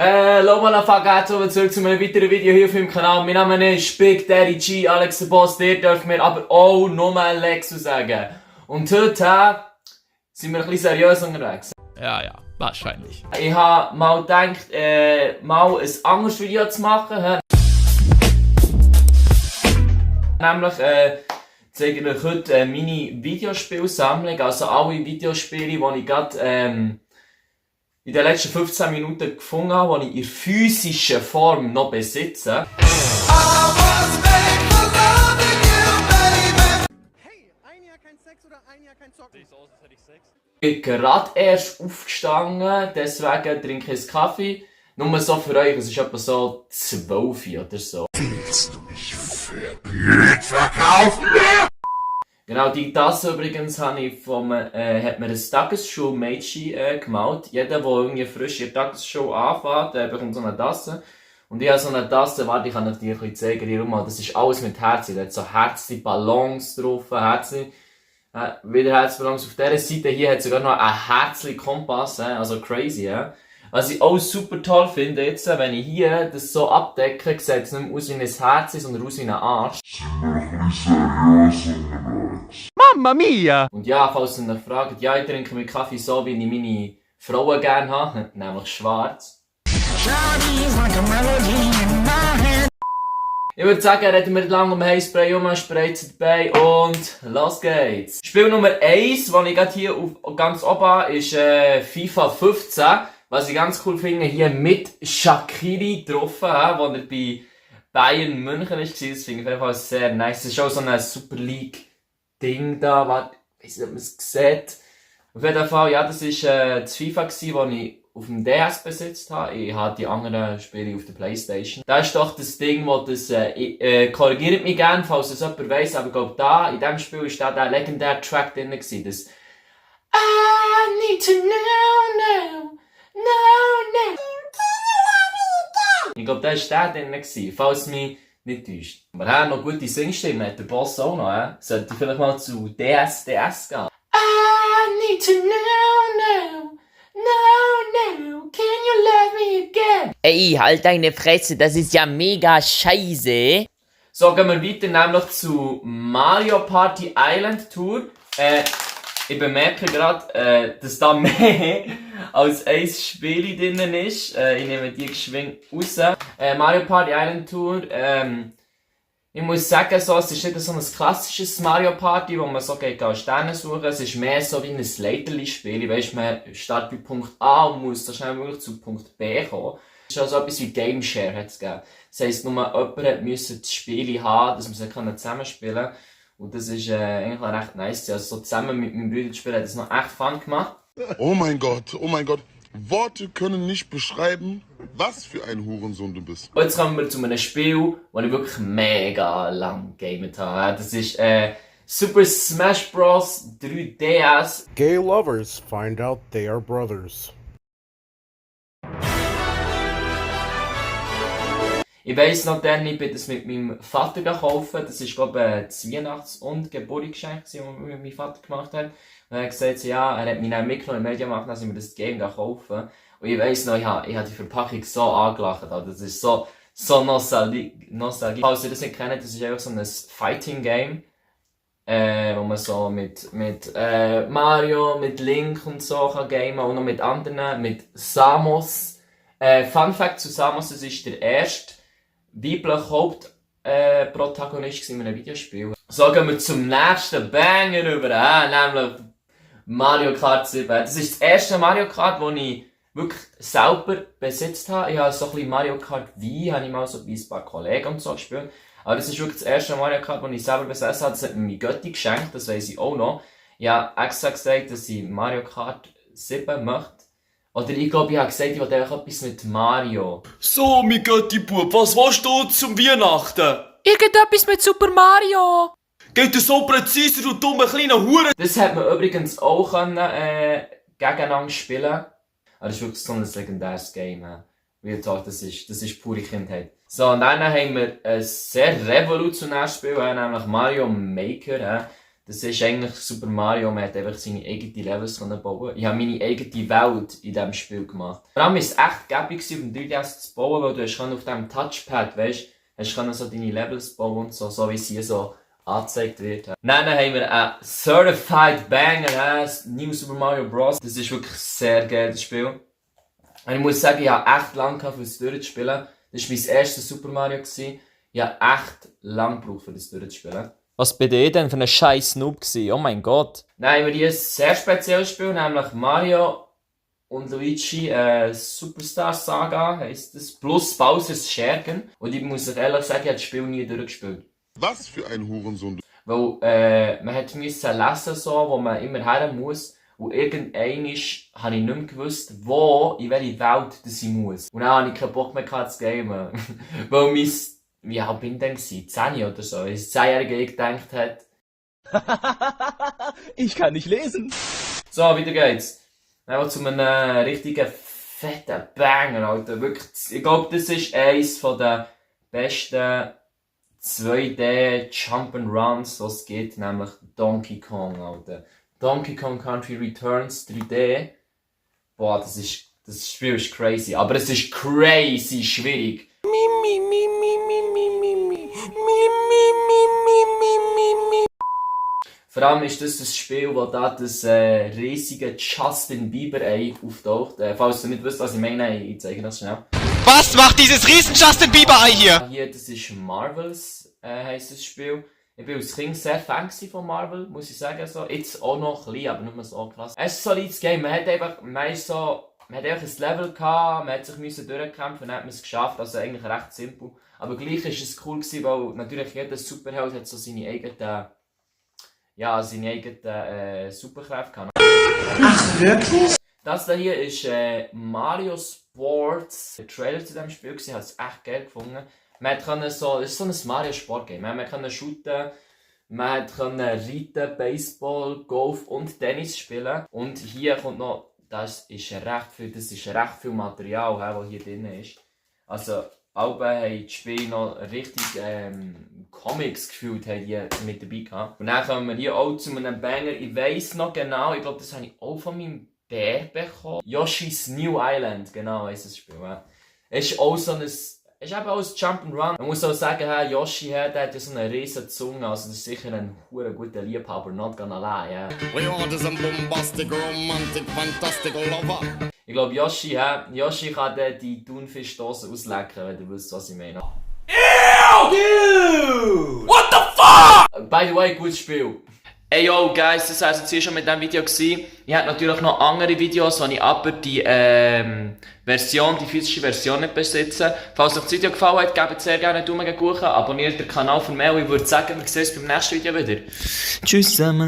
Hallo Motherfucker, zurück zu einem weiteren Video hier auf meinem Kanal. Mein Name ist Big Daddy G, Alex der Boss. Ihr dürft mir aber auch nur Alexu sagen. Und heute sind wir ein bisschen seriös unterwegs. Ja, wahrscheinlich. Ich habe mal gedacht, mal ein anderes Video zu machen. Nämlich zeige ich euch heute meine Videospielsammlung. Also alle Videospiele, die ich gerade in den letzten 15 Minuten gefunden habe, die ich in physischer Form noch besitze. Hey, ein Jahr kein Sex oder ein Jahr kein Zocken? Sieht so aus, als hätte ich Sex. Ich bin gerade erst aufgestanden, deswegen trinke ich einen Kaffee. Nur so für euch, es ist etwa so 12 oder so. Willst du mich für blöd verkaufen? Genau, die Tasse übrigens habe ich hat mir ein Tagesschul-Mädchen gemalt. Jeder, der irgendwie frisch in der Tagesschule anfängt, bekommt so eine Tasse. Und ich habe so eine Tasse, warte, ich kann euch die ein bisschen zeigen, hier mal. Das ist alles mit Herzen. Da hat so Herzchen, Ballons drauf, Herzchen. Wieder Herzballons. Auf dieser Seite hier hat es sogar noch einen Herzchen-Kompass, also crazy, ja. Was ich auch super toll finde jetzt, wenn ich hier das so abdecke, sieht es nicht mehr aus wie ein Herz, sondern aus wie ein Arsch. Mamma mia! Und ja, falls ihr euch fragt, ja, ich trinke meinen Kaffee so, wie ich meine Frauen gerne habe, nämlich schwarz. Ich würde sagen, reden wir lang um Heißspray um, Spritze dabei und los geht's. Spiel Nummer 1, das ich gerade hier ganz oben habe, ist FIFA 15. Was ich ganz cool finde, hier mit Shaqiri drauf, wo er bei Bayern München ist. Das finde ich auf jeden Fall sehr nice. Das ist auch so ein Super League Ding da, warte, ich weiß nicht, ob man es sieht. Auf jeden Fall, ja, das war das FIFA, das ich auf dem DS besitzt habe. Ich habe die anderen Spiele auf der Playstation. Da ist doch das Ding, wo das, korrigiert mich gerne, falls es jemand weiss, aber ich glaube, da, in diesem Spiel ist da der legendäre Track drin gewesen, das I need to know now. No. Ich glaube, da war der drin, falls mich nicht täuscht. Aber noch gute Singstimme hat der Boss auch noch, sollte ich vielleicht mal zu DS gehen. I need to know now. No, can you love me again? Ey, halt deine Fresse, das ist ja mega scheiße. So, gehen wir weiter, nämlich zu Mario Party Island Tour. Ich bemerke gerade, dass da mehr als ein Spiel drin ist. Ich nehme die geschwind raus. Mario Party Island Tour. Ich muss sagen, so, es ist nicht so ein klassisches Mario Party, wo man so geht, Sterne suchen. Es ist mehr so wie ein Leiterli-Spiel. Weißt, man startet bei Punkt A und muss so schnell wie möglich zu Punkt B kommen. Es ist also etwas wie Game Share hat's gegeben. Das heisst, nur jemand musste das Spiel haben, dass man sie zusammenspielen kann. Und das ist eigentlich recht nice. Also so zusammen mit meinem Bruder zu spielen, hat das noch echt Fun gemacht. Oh mein Gott. Worte können nicht beschreiben, was für ein Hurensohn du bist. Und jetzt kommen wir zu einem Spiel, das ich wirklich mega lang gegamet habe. Das ist Super Smash Bros. 3DS. Gay lovers find out they are brothers. Ich weiss noch dann, ich bin das mit meinem Vater gekauft. Das war, glaube ich, das Weihnachts- und Geburtstagsgeschenk, das mein Vater gemacht hat. Und er hat gesagt, ja, er hat mich dann mitgenommen im Mediamarkt, dass ich mir das Game kaufen. Und ich weiss noch, ich habe die Verpackung so angelacht. Das ist so Nostalgie. Falls ihr das nicht kennt, das ist einfach so ein Fighting-Game. Wo man so mit Mario, mit Link und so kann gamen. Und noch mit anderen, mit Samus. Fun Fact zu Samus, das ist der erste weibliche Hauptprotagonist in einem Videospiel. So gehen wir zum nächsten Banger über, nämlich Mario Kart 7. Das ist das erste Mario Kart, das ich wirklich selber besitzt habe. Ich habe so ein bisschen Mario Kart Wii, habe ich mal so bei ein paar Kollegen und so gespielt. Aber das ist wirklich das erste Mario Kart, das ich selber besessen habe. Das hat mir mein Götti geschenkt, das weiss ich auch noch. Ich habe extra gesagt, dass ich Mario Kart 7 möchte. Oder ich glaube, ich habe gesagt, ich wollte einfach etwas mit Mario. So, mein Götti-Bub, was willst du zum Weihnachten? Irgendetwas mit Super Mario. Geht das so präzise, du dummer kleiner Hure? Das hat man übrigens auch gegeneinander spielen. Aber das ist wirklich so ein legendäres Game. Wie gesagt, das ist pure Kindheit. So, und dann haben wir ein sehr revolutionäres Spiel, nämlich Mario Maker. Das ist eigentlich Super Mario, man hat einfach seine eigenen Levels bauen. Ich habe meine eigene Welt in diesem Spiel gemacht. Vor allem war es echt gäbig, auf dem 3DS zu bauen, weil du hast auf diesem Touchpad, weißt, hast du so deine Levels bauen und so wie es hier so angezeigt wird. Dann haben wir ein Certified Banger, New Super Mario Bros. Das ist wirklich sehr geil, das Spiel. Und ich muss sagen, ich habe echt lange für das durchzuspielen. Das war mein erstes Super Mario. Ich habe echt lange gebraucht, für das durchzuspielen. Was bei dir denn für ein scheiß Noob gewesen? Oh mein Gott. Nein, wir haben ein sehr spezielles Spiel, nämlich Mario und Luigi Superstar Saga heisst es, plus Bowser's Schergen. Und ich muss ehrlich sagen, ich habe das Spiel nie durchgespielt. Was für ein Hurensohn. Weil man hat lesen, so, wo man immer her muss. Und irgendeinmal habe ich nicht mehr gewusst, wo, in welche Welt das ich muss. Und dann habe ich keinen Bock mehr zu gamen. Weil wie alt bin ich denn gewesen? 10 oder so. Als 10-Jähriger gedacht hat. Ich kann nicht lesen. So, weiter geht's. Einfach zu einem richtigen fetten Banger, Alter. Wirklich, ich glaube, das ist eines von den besten 2D Jump'n'Runs, was es gibt, nämlich Donkey Kong, Alter. Donkey Kong Country Returns 3D. Boah, das Spiel ist crazy. Aber es ist crazy schwierig. Vor allem ist das ein Spiel, wo da das riesige Justin Bieber Ei auftaucht. Falls du nicht wisst, was ich meine, ich zeige das schnell. Was macht dieses riesen Justin Bieber Ei hier? Hier, das ist Marvels, heisst das Spiel. Ich bin als Kind sehr Fan von Marvel, muss ich sagen. So. Jetzt auch noch ein bisschen, aber nicht mehr so krass. Es ist ein solides Game. Man hat einfach ein Level gehabt, man hat sich durchgekämpft und dann hat man es geschafft. Also eigentlich recht simpel. Aber gleich war es cool gewesen, weil natürlich jeder Superheld hat so seine eigenen Superkräfte gehabt. Ach, wirklich? Das hier ist Mario Sports. Der Trailer zu diesem Spiel war, hat es echt geil gefunden. Man konnte es ist so ein Mario Sport Game. Man konnte shooten, man konnte reiten, Baseball, Golf und Tennis spielen. Und hier kommt noch, das ist recht viel Material, das hier drin ist. Also, alle haben die Spiele noch richtig Comics gefühlt mit dabei gehabt. Und dann kommen wir hier auch zu einem Banger. Ich weiss noch genau, ich glaube, das habe ich auch von meinem Bär bekommen. Yoshi's New Island, genau, ist das Spiel. Ja. Es ist auch so ein... Es ist eben auch ein Jump'n'Run. Man muss auch sagen, Yoshi der hat ja so eine riesen Zunge, also das ist sicher ein guter Liebhaber, not gonna lie, yeah. We want is a bombastic, romantic, fantastic lover. Ich glaube, Yoshi kann die Thunfischdose auslecken, wenn du wisst, was ich meine. Ew! What the fuck? By the way, gutes Spiel. Ey yo guys, das war jetzt hier schon mit diesem Video gewesen. Ich habe natürlich noch andere Videos, wo ich aber die physische Version nicht besitze. Falls euch das Video gefallen hat, gebt sehr gerne einen Daumen hoch, abonniert den Kanal für mehr und ich würde sagen, wir sehen uns beim nächsten Video wieder. Tschüss zusammen.